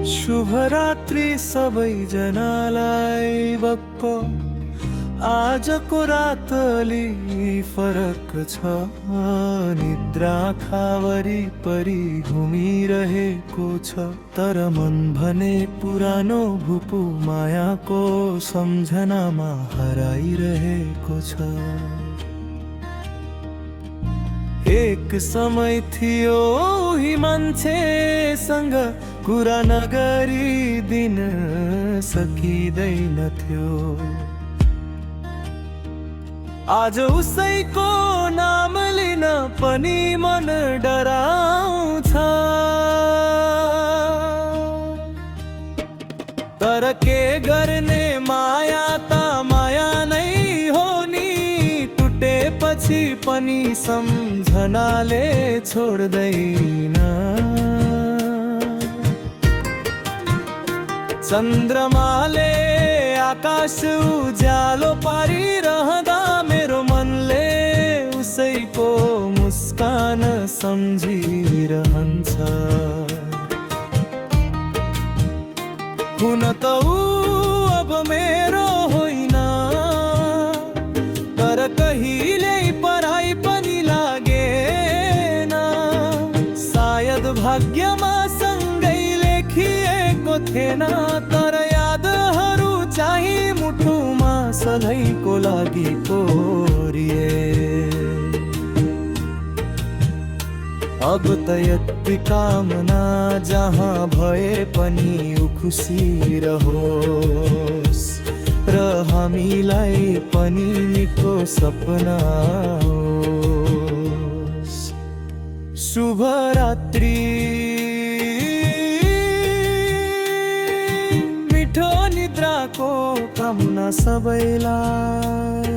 शुभरात्रि सबैजनालाई बप्पो आजको रात अलि फरक छ। निद्रा खावरिपरि घुमिरहेको छ, तर मन भने पुरानो भुपु मायाको सम्झनामा हराइरहेको छ। एक समय थियो ही मान्छेसँग कुरा नगरी दिन सकिँदैनथ्यो। आज उसैको नाम लिन पनि मन डराउँछ। तर के गर्ने, माया त माया नै हो नि। टुटेपछि पनि सम्झनाले छोड्दैन। चन्द्रमाले आकाश उज्यालो पारिरहँदा मेरो मनले उसैको मुस्कान सम्झिरहन्छ। हुन त ऊ अब मेरो होइन, तर कहिले पढाइ पनि लागेन। सायद भाग्यमा सँगै लेखिएको थिएन, तर यादहरू चाहिँ मुटुमा सधैँको लागि कोरिए। अब त यति कामना जहाँ भए पनि ऊ खुसी रहोस्, र हामीलाई पनि निको सपना होस्। शुभरात्रि, मिठो निद्राको कामना सबैलाई।